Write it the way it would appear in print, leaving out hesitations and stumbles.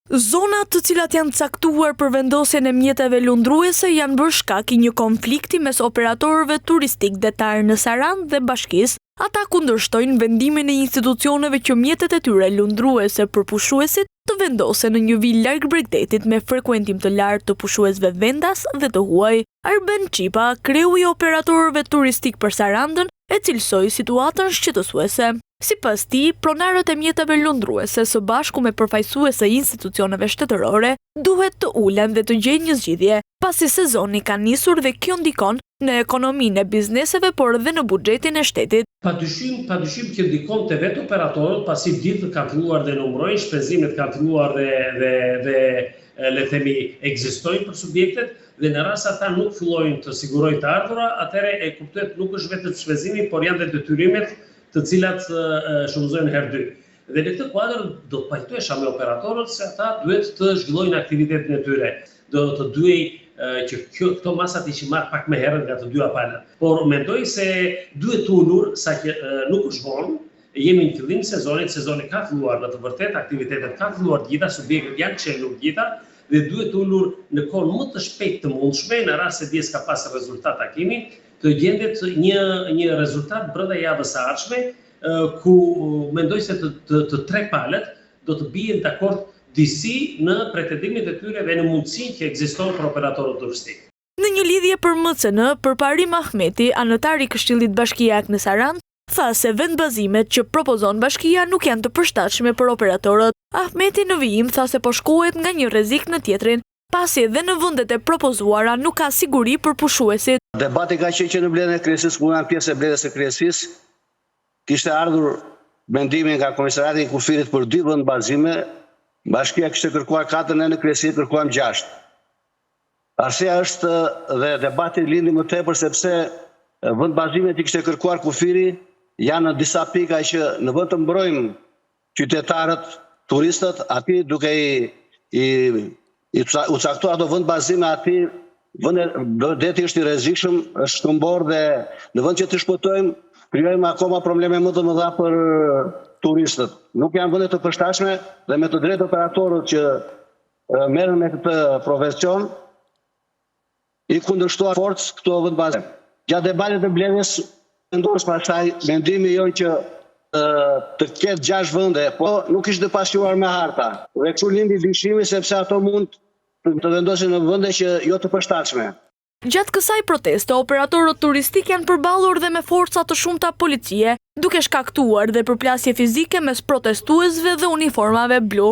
Zonat të cilat janë caktuar për vendosjen e mjeteve lundruese janë bërë shkak i një konflikti mes operatorëve turistikë detarë në Sarandë dhe bashkisë. Ata kundërshtojnë vendimin e institucioneve që mjetet e tyre lundruese për pushuesit të vendosen në një vijë larg bregdetit me frekuentim të lartë të pushuesve vendas dhe të huaj. Arben Çipa, kreu i operatorëve turistikë për Sarandën, e cilësoi situatën shqetësuese. Sipas tij, pronarët e mjeteve lundruese së bashku me përfaqësues të institucioneve shtetërore duhet të ulen dhe të gjejnë një zgjidhje, pasi sezoni ka nisur dhe kjo ndikon në ekonominë e bizneseve por dhe në buxhetin e shtetit. Padyshim, padyshim që ndikon te vetë operatorët, pasi ditët kanë filluar dhe numërojnë, shpenzimet kanë filluar dhe dhe dhe le të themi ekzistojnë për subjektet dhe në rast se ata nuk fillojnë të sigurojnë të ardhura, atëherë e kuptohet nuk është vetëm shpenzimi, por janë dhe detyrimet të cilat shumëzojnë herë dy. Dhe në këtë kuadër do të pajtohesha me operatorët se ata duhet të zhvillojnë aktivitetin e tyre. Do të duhej që kjo, këto masa të ishin marrë pak më herët nga të dyja palët. Por mendoj se duhet ulur sa që nuk është vonë, jemi në fillim sezonit, sezoni ka filluar në të vërtetë, aktivitetet kanë filluar të gjitha, subjektet janë çelur të gjitha dhe duhet ulur në kohën më të shpejtë të mundshme, në rast se dje s'ka pas rezultat takimi, të gjendet një një rezultat brenda javës së ardhshme, ku mendoj se të, të, të tre palët do të bien dakord disi në pretendimet e tyre dhe në mundësinë që ekziston për operatorët turistikë. Në një lidhje për MCN, Përparim Ahmeti, anëtar i Këshillit Bashkiak në Sarandë, tha se vendbazimet që propozon bashkia nuk janë të përshtatshme për operatorët. Ahmeti në vijim tha se po shkohet nga një rrezik në tjetrin, pasi dhe në vendet e propozuara nuk ka siguri për pushuesit. Debati ka qenë që në mbledhjen e kryesisë, ku jam pjesë e mbledhjes së kryesisë, kishte ardhur mendimi nga Komisariati i Kufirit për dy vendbazime, bashkia kishte kërkuar katër, ne në kryesi kërkuam gjashtë. Arsyeja është dhe debati lindi më tepër sepse vendbazimet që kishte kërkuar kufiri janë në disa pika që në vend të mbrojmë qytetarët, turistët, aty duke i, i, i u caktuar ato vendbazime aty vende deti është i rrezikshëm, është shkëmbor dhe në vend që të shpëtojmë, krijojmë akoma probleme më të mëdha për turistët. Nuk janë vende të përshtatshme dhe me të drejtë operatorët që merren me këtë profesion i kundërshtuan fort këto vendbazime. Gjatë debatit të mbledhjes vendos pastaj mendimi jonë që të ketë gjashtë vende, po nuk ishte pasqyruar me harta. Dhe këtu lindi dyshimi sepse ato mund të vendosen në vende që jo të përshtatshme. Gjatë kësaj proteste, operatorët turistikë janë përballur dhe me forca të shumta policie, duke shkaktuar dhe përplasje fizike mes protestuesve dhe uniformave blu.